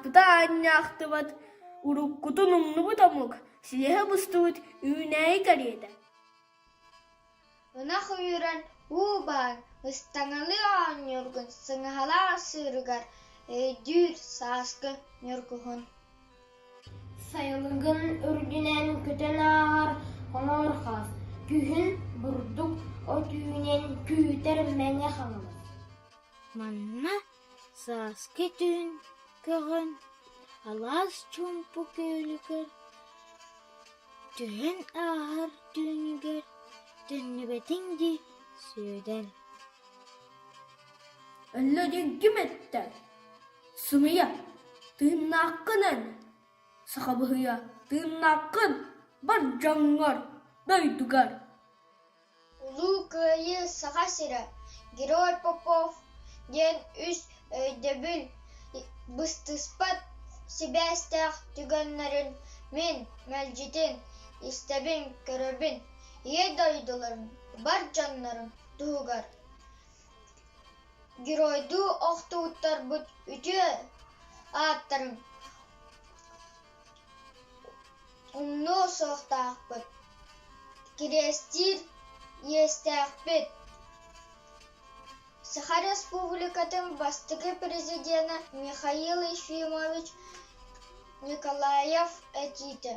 Ааспыта аанньа ахтыбат, уруккутун умнубут омук, силиһэ быстыбыт үүнээйи кэриэтэ. Ынах үүрэн уу баан, ыстаҥалыы оонньуургун сыҥаһалаах сыырыгар өйдүүр сааскы ньургуһун. Сайылыгын үрдүнэн көтөн ааһар хоҥор хаас, күһүн бурдук от үүнэн күүтэр Мэҥэ Хаҥалас. Манна сааскы түүн көҕөн алаас чуумпу күөлүгэр түһэн ааһар түүнүгэр төннүбэтиҥ дии Сүөдэр. Өллө диэн ким эттэ? Сымыйа, тыыннааххын эн, саха быһыйа, тыыннааххын, бар дьоҥҥор, дойдугар. Улуу Кыайыы Саха сирэ, Герой Попов диэн үс өйдөбүл быстыспат сибээстээх түгэннэрин мин мэлдьитин истэбин, көрөбүн, Ийэ дойдуларын, бар дьоннорун туһугар Геройдуу охтубуттарбыт үтүө ааттарын умнуо суохтаахпыт, кириэстиир иэстээхпит. Саха Республикатын бастакы президенэ Михаил Ефимович Николаев этиитэ.